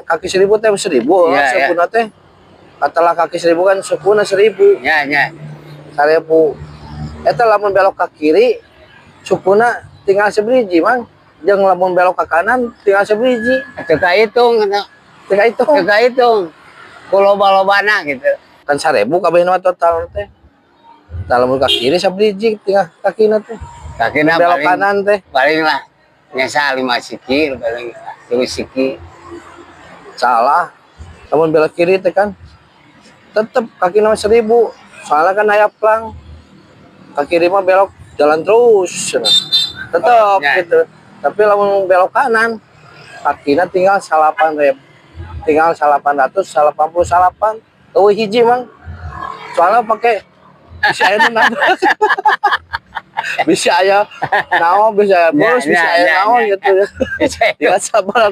Kaki 1000 teh 1000, Iya. sukuna teh. Katalah kaki 1000 kan sukuna 1000. Ya. 1000. Eta lamun belok ke kiri, sukuna tinggal sebiji, Mang. Jeung lamun belok ke kanan tinggal sebiji. Teu kahitung gitu. Tinggal itu. Teu kahitung. Ku loba-lobana gitu. Kan 1000 kabeh mah total teh. Tah, lamun ke kiri sabiji tinggal kakina teh. Kakina Belok paling kanan teh. Paling lah nyesa 5 siki paling, 3 siki. Salah. Lamun belok kiri teh kan tetep kaki mah 1000. Soalnya kan aya plang. Ke kiri mah belok jalan terus cenah. Tetep gitu. Tapi lamun belok kanan kakina tinggal 8 ribu, tinggal 888. Euweuh hiji, Mang. Soalnya pakai bisa aya nu nabrak. Bisa aya naon, bisa aya bus, bisa aya naon gitu ya. Tinggal sabar.